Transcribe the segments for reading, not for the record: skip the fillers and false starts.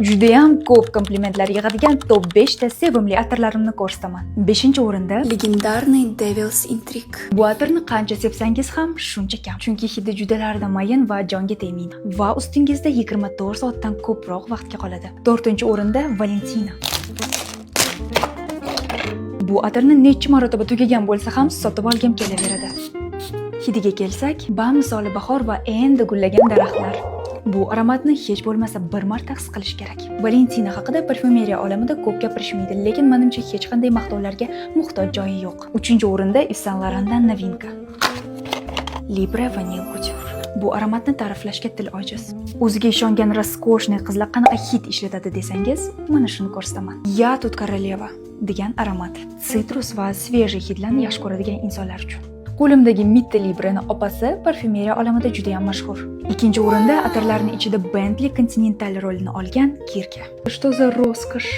Judayam ko'p komplimentlar yig'adigan top 5 ta sevimli atirlarimni ko'rsataman. 5-o'rinda Легендарный Devil's Intrigue. Bu atirni qancha sepsangiz ham, shuncha kam. Chunki hidi judalarda mayin va jonga tegmaydi va ustingizda 24 soatdan ko'proq vaqtga qoladi. 4-o'rinda Valentina. Bu atirni necha marotaba tugagan bo'lsa ham, sotib olgim kelaveradi. Hidiga kelsak, bamisoli bahor va endi gullagan daraxtlar. Bu aromatni hech bo'lmasa bir marta his qilish kerak. Valentina haqida parfyumeriya olamida ko'p gapirishmaydi, lekin menimcha, hech qanday maqtovlarga muhtoj joyi yo'q. 3-o'rinda Yves Saint Laurentdan новинка. Libre Vanille Couture. Bu aromatni ta'riflashga til ojiz. O'ziga ishongan роскошный qizlar qanaqa hid ishlatadi desangiz, mana shuni ko'rsataman. "Я тут королева" degan aromat. Sitrus va свежий hidlarni yaxshi ko'radigan insonlar uchun. Qo'limdagi Mitte Libreni opasi parfyumeriya olamida juda ham mashhur. Ikkinchi o'rinda atirlarning ichida Bentley Continental rolini olgan Kirke. Что за роскошь?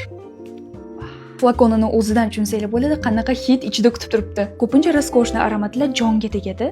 Flakonini o'zidan tushunsanglar bo'ladi, qanaqa hid ichida kutib turibdi. Ko'pincha роскошный aromatlar jonga tegadi.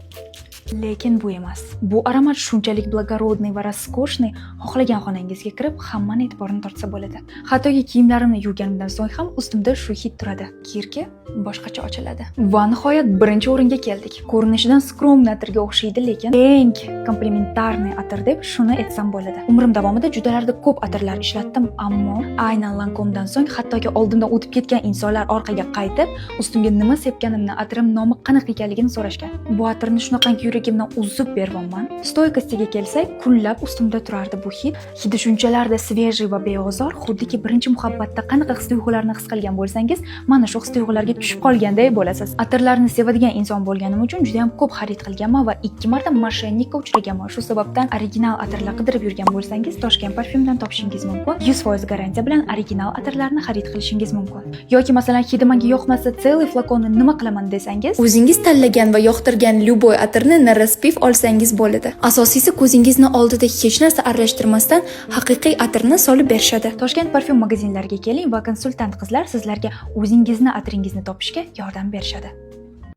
Lekin bu emas. Bu aromat shunchalik благородный va роскошный, xohlagan xonangizga kirib, hammani e'tiborini tortsa bo'ladi. Hattoki kiyimlarimni yuvganimdan so'ng ham ustimda shu hid turadi. Kirke boshqacha ochiladi. Va nihoyat, birinchi o'ringa keldik. Ko'rinishidan скромный atirga o'xshaydi, lekin eng комплиментарный atir deb shuni aytsam bo'ladi. Umrim davomida judalarda ko'p atirlar ishlatdim, ammo aynan Lancome'dan so'ng hattoki oldimdan o'tib ketgan insonlar orqaga qaytib, ustimga nima sepganimni, atirim nomi qanaqa ekanligini so'rashgan. Bu atirni shunaqangi yuragimdan uzib beryapman. Стойкость iga kelsak, kunlab ustimda turardi bu hid. Hidi shunchalarda свежий va beozor, xuddiki birinchi muhabbatda qanaqa his tuyg'ularni his qilgan bo'lsangiz, mana shu his tuyg'ularga tushib qolganday bo'lasiz. Atirlarni sevadigan inson bo'lganim uchun juda ham ko'p xarid qilganman va ikki marta мошенник ka uchraganman. Shu sababdan original atirlar qidirib yurgan bo'lsangiz, Toshkent Parfyumdan topishingiz mumkin. 100% garantiya bilan original atirlarni xarid qilishingiz mumkin. Yoki masalan, hidi menga yoqmasa, целый flakonni nima qilaman desangiz, O'zingiz tanlagan va yoqtirgan любой atirni на распив olsangiz bo'ladi. Asosiysi, ko'zingizni oldida hech narsa aralashtirmasdan haqiqiy atirni solib berishadi. Toshkent Parfyum magazinlariga keling va konsultant qizlar sizlarga o'zingizni atiringizni topishga yordam berishadi.